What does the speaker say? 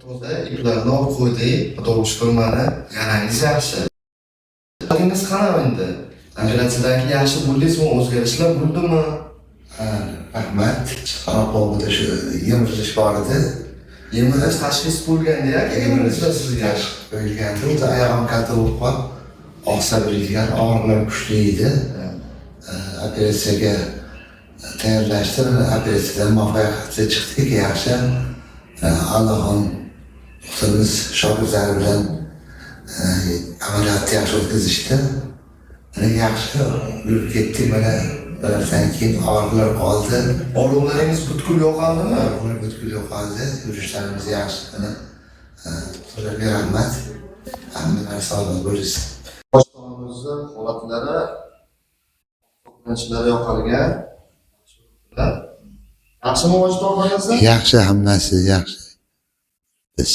Toza iplarni olib qo'ydik. Xudoga shukur, mana yarangiz yaxshi. Halingiz qanaqa endi? Operatsiyadan keyin yaxshi bo'ldingizmi? O'zgarishlar bo'ldimi? Ha, rahmat. Qoraqalpog'da shu yemirilish bor edi. Yemirilish tashxis qo'yilganda ya, yemirilishlar sizga. Tashxis qo'yilgandi. O'zi oyog'im kalta bo'lib qolib, oqsab yurilgan, og'riqlar kuchli edi. Operatsiyaga tayyorlashdi. Operatsiyadan muvaffaqiyatli chiqdik, yaxshi. Allohim doktorimiz shogirdlari bilan amaliyotni yaxshi o'tkazishdi. Mana yaxshi yurib ketdik, mana birazdan keyin og'riqlar qoldi. Og'riqlaringiz butkul yo'qoldimi? Og'riqlar butkul yo'qoldi, yurishlarimiz yaxshi. Mana doktorlarga rahmat. Hammalari sog'lik bo'lsin. Boshqonimizni holatlari to'qnashuvlari yo'qolgan. Yaxshimi, Ojdoxonasi? Yaxshi, hammasi yaxshi. Biz